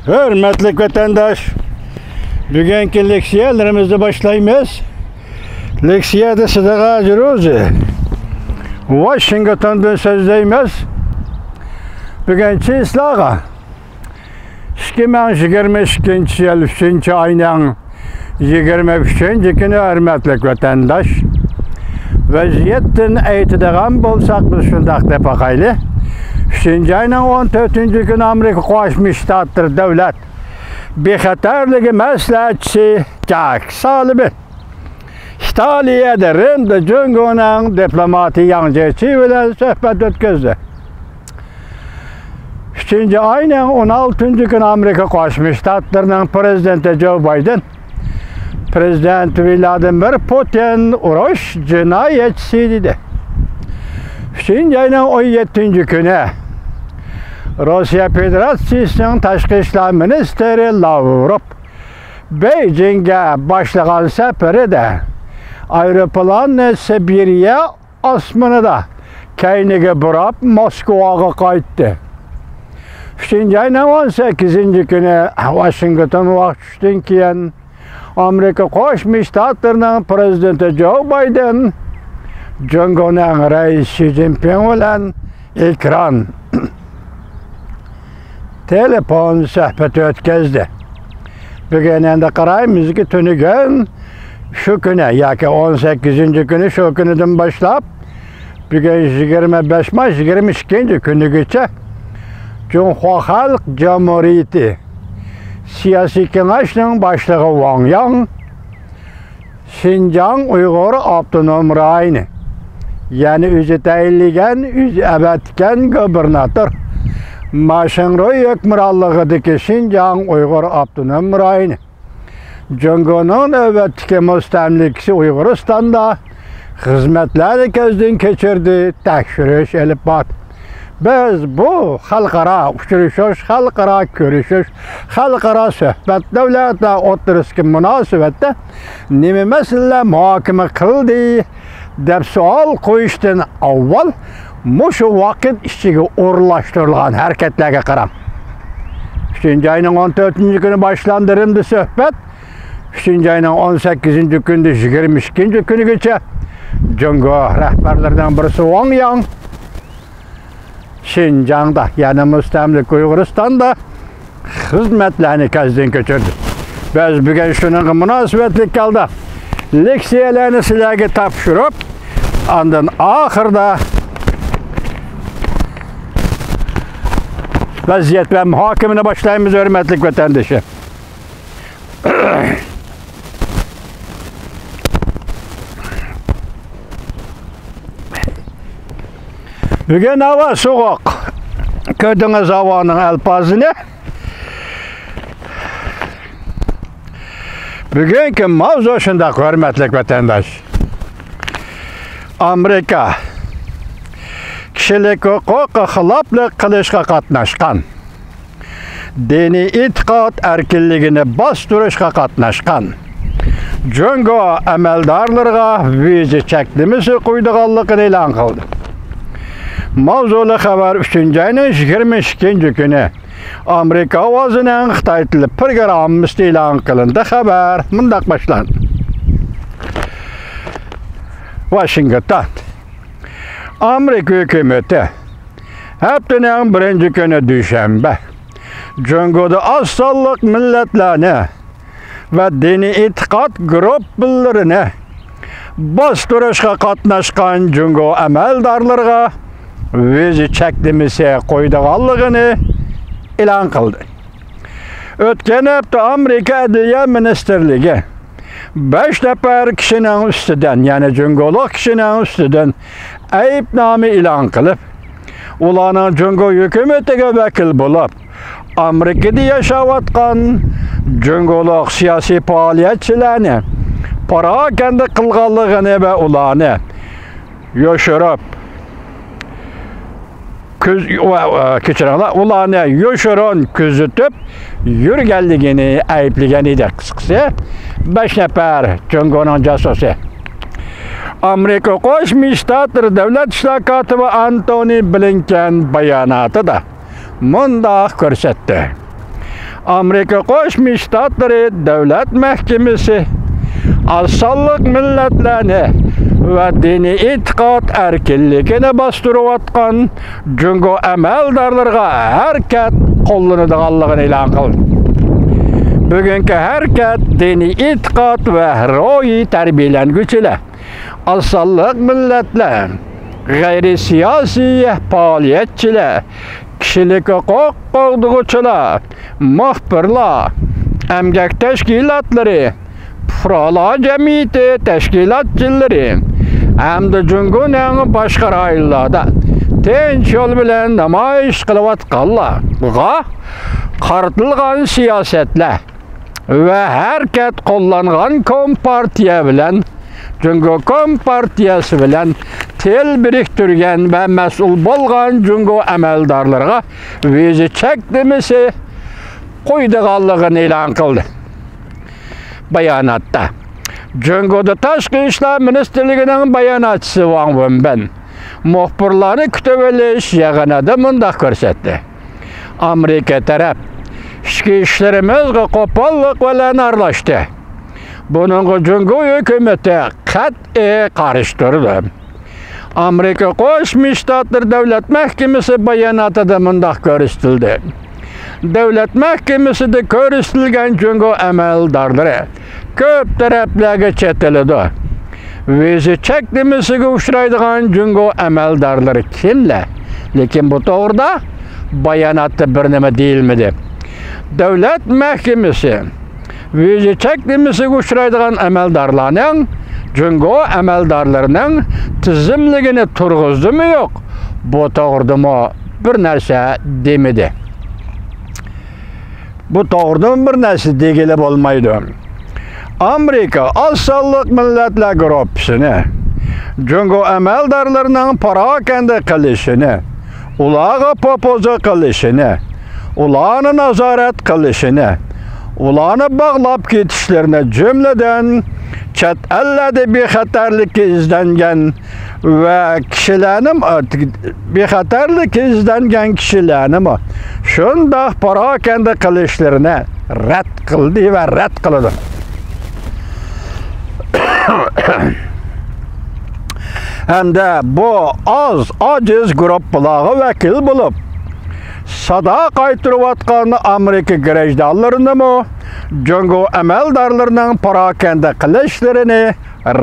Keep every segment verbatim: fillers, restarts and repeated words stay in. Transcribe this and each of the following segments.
ھۆرمەتلىك ۋەتەنداش، بۈگۈنكى لېكسىيەلىرىمىزنى باشلايمىز. لېكسىيەدە سىدىغا جۇرۇزى ۋاشىنگتوندىن سۆزلەيمىز. بۈگۈن چىسلاغا ئىككى مىڭ يىگىرمە ئىككىنچى يىل ئۈچىنچى ئاينىڭ يىگىرمە ئۈچىنچى كۈنى، ھۆرمەتلىك ۋەتەنداش. ۋەزىيەتتىن ئېيتىدىغان بولساق، بىز شۇنداق دەپ باقايلى. ئۈچىنچى ئاينىڭ ئون تۆتىنچى كۈنى ئامېرىكا قوشما شتاتلىرى دۆلەت بىخەتەرلىكى مەسلىھەتچىسى جاك سالىۋان ئىتالىيەدە رىمدا جۇڭگونىڭ دىپلوماتى ياڭ جيېچى بىلەن سۆھبەت ئۆتكۈزدى. ئۈچىنچى ئاينىڭ ئون ئالتىنچى كۈنى ئامېرىكا قوشما شتاتلىرىنىڭ پىرېزىدېنتى جو بايدېن پىرېزىدېنت ۋلادىمىر پۇتىن ئۇرۇش جىنايەتچىسى دېدى. ئۈچىنچى ئاينىڭ ئون يەتتىنچى كۈنى روسىيە فېدېراتسىيىسىنىڭ تاشقى ئىشلار مىنىستىرى لاۋروف بېيجىڭگە باشلىغان سەپىرىدە ئايروپىلاننى سىبىرىيە ئاسمىنىدا كەينىگە بۇراپ، موسكۋاغا قايتتى. ئۈچىنچى ئاينىڭ ئون سەككىزىنچى كۈنى ۋاشىنگتون ۋاقىت چۈشتىن كېيىن، ئامېرىكا قوشما شتاتلىرىنىڭ پىرېزىدېنتى جو بايدېن جۇڭگونىڭ رەئىسى شى جىنپىڭ بىلەن ئېكران تېلېفون سۆھبىتى ئۆتكۈزدى. بۈگۈن ئەمدى قارايمىزكى، تۈنۈگۈن شۇ كۈنى ياكى ئون سەككىزىنچى كۈنى، شۇ كۈنىدىن باشلاپ بۈگۈن يىگىرمە بەش مارت يىگىرمە ئىككىنچى كۈنىگىچە جۇڭخۇا خەلق جۇمھۇرىيىتى سىياسىي كېڭەشنىڭ باشلىقى ۋاڭ ياڭ شىنجاڭ ئۇيغۇر ئاپتونوم رايونى، يەنى ئۆزى تەيىنلىگەن، ئۆزى ئەۋەتكەن گۇبېرناتور، ما شىڭرۇي ھۆكۈمرانلىقىدىكى شىنجاڭ ئۇيغۇر ئاپتونوم رايونى، جۇڭگونىڭ نۆۋەتتىكى مۇستەملىكىسى ئۇيغۇرىستاندا خىزمەتلەرنى كۆزدىن كەچۈردى، تەكشۈرۈش ئېلىپ باردى. بىز بۇ خەلقئارا ئۇچرىشىش، خەلقئارا كۆرۈشۈش، خەلقئارا سۆھبەت، دۆلەتلەر ئوتتۇرىسىدىكى مۇناسىۋەتتە نېمە مەسىلىلەر مۇھاكىمە قىلدى دەپ سوئال قويۇشتىن ئاۋۋال، مۇشۇ ۋاقىت ئىچىگە ئورۇنلاشتۇرۇلغان ھەرىكەتلەرگە قاراڭ. ئۈچىنچى ئاينىڭ ئون تۆتىنچى كۈنى باشلاندى رىمدا سۆھبەت. ئۈچىنچى ئاينىڭ ئون سەككىزىنچى كۈنىدىن يىگىرمە ئىككىنچى كۈنىگىچە جۇڭگو رەھبەرلىرىنىڭ بىرسى ۋاڭ ياڭ شىنجاڭدا، يەنى مۇستەملىكە ئۇيغۇرىستاندا خىزمەتلەرنى كۆزدىن كەچۈردى. بىز بۈگۈن شۇنىڭغا مۇناسىۋەتلىك ھالدا لېكسىيەلەرنى سىلەرگە تاپشۇرۇپ، ئاندىن ئاخىرىدا ۋەزىيەت ۋە مۇھاكىمىنى باشلايمىز، ھۆرمەتلىك ۋەتەندىشىم. بۈگۈن ھاۋا سوغۇق. كۆردىڭىز ھاۋانىڭ ئەلپازىنى. بۈگۈنكى ماۋزۇ شۇنداق، ھۆرمەتلىك ۋەتەنداش. ئامېرىكا كىشىلىك ھوقۇققا خىلاپلىق قىلىشقا قاتناشقان، دىنىي ئېتىقاد ئەركىنلىكىنى باستۇرۇشقا قاتناشقان جۇڭگو ئەمەلدارلىرىغا ۋىزا چەكلىمىسى قويىدىغانلىقىنى ئېلان قىلدى. ماۋزۇلۇق خەۋەر ئۈچىنچى ئاينىڭ يىگىرمە ئىككىنچى كۈنى ئامېرىكا ئاۋازىنىڭ خىتاي تىلى پروگراممىسىدا ئېلان قىلىندى. خەۋەر مۇنداق باشلاندى. ۋاشىنگتون. ئامېرىكا ھۆكۈمىتى ھەپتىنىڭ بىرىنچى كۈنى، دۈشەنبە، جۇڭگودا ئاز سانلىق مىللەتلەرنى ۋە دىنىي ئېتىقاد گۇرۇپپىلىرىنى باستۇرۇشقا قاتناشقان جۇڭگو ئەمەلدارلىرىغا ۋىزا چەكلىمىسى قويىدىغانلىقىنى ئېلان قىلدى. ئۆتكەن ھەپتە ئامېرىكا ئەدلىيە مىنىستىرلىكى بەش نەپەر كىشىنىڭ ئۈستىدىن، يەنى جۇڭگولۇق كىشىنىڭ ئۈستىدىن ئەيىبنامە ئېلان قىلىپ، ئۇلارنىڭ جۇڭگو ھۆكۈمىتىگە ۋەكىل بولۇپ، ئامېرىكىدا ياشاۋاتقان جۇڭگولۇق سىياسىي پائالىيەتچىلەرنى پاراكەندە قىلغانلىقىنى ۋە ئۇلارنى يوشۇرۇپ، كۆز-، ۋە، ۋە، كەچۈرۈڭلار، ئۇلارنى يوشۇرۇن كۆزىتىپ يۈرگەنلىكىنى ئەيىبلىگەن ئىدى. قىسقىسى، بەش نەپەر جۇڭگونىڭ جاسۇسى. ئامېرىكا قوشما شتاتلىرى دۆلەت ئىشلار كاتىپى ئانتونى بلىنكېن باياناتىدا مۇنداق كۆرسەتتى. ئامېرىكا قوشما شتاتلىرى دۆلەت مەھكىمىسى ئاز سانلىق مىللەتلەرنى ۋە دىنىي ئېتىقاد ئەركىنلىكىنى باستۇرۇۋاتقان جۇڭگو ئەمەلدارلىرىغا ھەرىكەت قوللىنىدىغانلىقىنى ئېلان قىلدى. بۈگۈنكى ھەرىكەت دىنىي ئېتىقاد ۋە روھىي تەربىيەلەنگۈچىلەر، ئاز سانلىق مىللەتلەر، غەيرىي سىياسىي پائالىيەتچىلەر، كىشىلىك ھوقۇق قوغدىغۇچىلار، مۇخبىرلار، ئەمگەك تەشكىلاتلىرى، پۇقرالار جەمئىيىتى تەشكىلاتچىلىرى ھەمدە جۇڭگونىڭ باشقا رايونلاردا تىنچ يول بىلەن نامايىش قىلىۋاتقانلارغا قارىتىلغان سىياسەتلەر ۋە ھەرىكەت قوللانغان كومپارتىيە بىلەن جۇڭگو كومپارتىيەسى بىلەن تىل بىرىكتۈرگەن ۋە مەسئۇل بولغان جۇڭگو ئەمەلدارلىرىغا ۋىزا چەكلىمىسى قويىدىغانلىقىنى ئېلان قىلدى. باياناتتا جۇڭگودا تاشقى ئىشلار مىنىستىرلىكىنىڭ باياناتچىسى ۋاڭ ۋېنبىن مۇخبىرلارنى كۈتۈۋېلىش يىغىنىدا مۇنداق كۆرسەتتى: ئامېرىكا تەرەپ ئىچكى ئىشلىرىمىزغا قوپاللىق بىلەن ئارىلاشتى. بۇنىڭغا جۇڭگو ھۆكۈمىتى قەتئىي قارشى تۇرىدۇ. ئامېرىكا قوشما شتاتلىرى دۆلەت مەھكىمىسى باياناتىدا مۇنداق كۆرسىتىلدى: دۆلەت مەھكىمىسىدە كۆرسىتىلگەن جۇڭگو ئەمەلدارلىرى كۆپ تەرەپلەرگە چېتىلىدۇ. ۋىزا چەكلىمىسىگە ئۇچرايدىغان جۇڭگو ئەمەلدارلىرى كىملەر؟ لېكىن بۇ توغرىدا باياناتتا بىر نېمە دېيىلمىدى. دۆلەت مەھكىمىسى ۋىزا چەكلىمىسىگە ئۇچرايدىغان ئەمەلدارلارنىڭ جۇڭگو ئەمەلدارلىرىنىڭ تىزىملىكىنى تۇرغۇزدىمۇ يوق، بۇ توغرىدىمۇ بىر نەرسە دېمىدى. بۇ توغرىدىمۇ بىر نەرسە دېگىلى بولمايدۇ. ئامېرىكا ئاز سانلىق مىللەتلەر گۇرۇپپىسىنى جۇڭگو ئەمەلدارلىرىنىڭ پاراكەندە قىلىشىنى، ئۇلارغا پوپوزا قىلىشىنى، ئۇلارنى نازارەت قىلىشىنى، ئۇلارنى باغلاپ كېتىشلىرىنى، جۈملىدىن چەت ئەللەردە بىخەتەرلىككە ئىزدەنگەن ۋە كىشىلەرنىمۇ، بىخەتەرلىككە ئىزدەنگەن كىشىلەرنىمۇ شۇنداق پاراكەندە قىلىشلىرىنى رەت قىلدى ۋە رەت قىلىدۇ. ھەمدە بۇ ئاز، ئاجىز گۇرۇپپىلارغا ۋەكىل بولۇپ، سادا قايتۇرۇۋاتقان ئامېرىكا گىرىژدانلىرىنىمۇ جۇڭگو ئەمەلدارلىرىنىڭ پاراكەندە قىلىشلىرىنى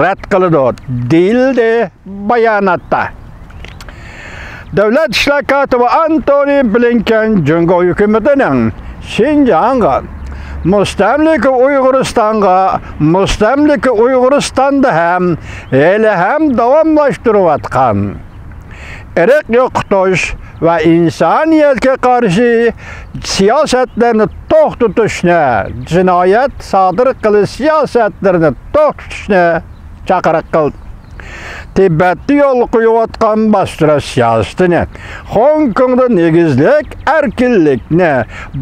رەت قىلىدۇ، دېيىلدى باياناتتا. دۆلەت ئىشلار كاتىپى ئانتونى بلىنكېن جۇڭگو ھۆكۈمىتىنىڭ شىنجاڭغا، مۇستەملىكە ئۇيغۇرىستانغا، مۇستەملىكە ئۇيغۇرىستاندا ھەم ھېلىھەم داۋاملاشتۇرۇۋاتقان ئىرق يوقىتىش ۋە ئىنسانىيەتكە قارشى سىياسەتلەرنى توختىتىشنى، جىنايەت سادىر قىلىش سىياسەتلىرىنى توختىتىشنى چاقىرىق قىلدى. تىبەتتە يولغا قويۇۋاتقان باستۇرۇش سىياسىتىنى، خوڭكوڭدا نېگىزلىك ئەركىنلىكنى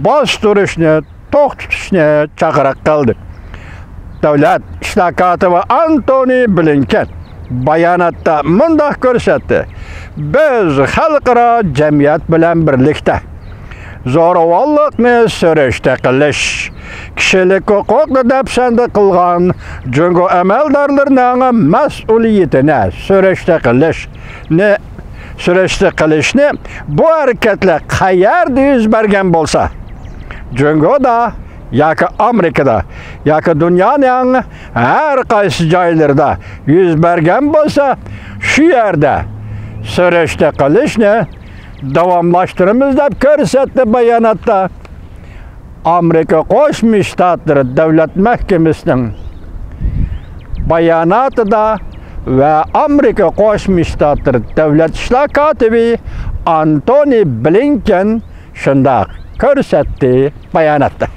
باستۇرۇشنى توختىتىشنى چاقىرىق قىلدى. دۆلەت ئىشلار كاتىپى ئانتونى بلىنكېن باياناتتا مۇنداق كۆرسەتتى: بىز خەلقئارا جەمئىيەت بىلەن بىرلىكتە زوراۋانلىقنى سۈرۈشتە قىلىش، كىشىلىك ھوقۇقنى دەپسەندە قىلغان جۇڭگو ئەمەلدارلىرىنىڭ مەسئۇلىيىتىنى سۈرۈشتە قىلىشنى، سۈرۈشتە قىلىشنى، بۇ ھەرىكەتلەر قەيەردە يۈز بەرگەن بولسا، جۇڭگودا ياكى ئامېرىكىدا ياكى دۇنيانىڭ ھەر قايسى جايلىرىدا يۈز بەرگەن بولسا، شۇ يەردە سۈرۈشتە قىلىشنى داۋاملاشتۇرىمىز، دەپ كۆرسەتتى باياناتتا. ئامېرىكا قوشما شتاتلىرى دۆلەت مەھكىمىسىنىڭ باياناتىدا ۋە ئامېرىكا قوشما شتاتلىرى دۆلەت ئىشلار كاتىپى ئانتونى بلىنكېن شۇنداق كۆرسەتتى باياناتتا.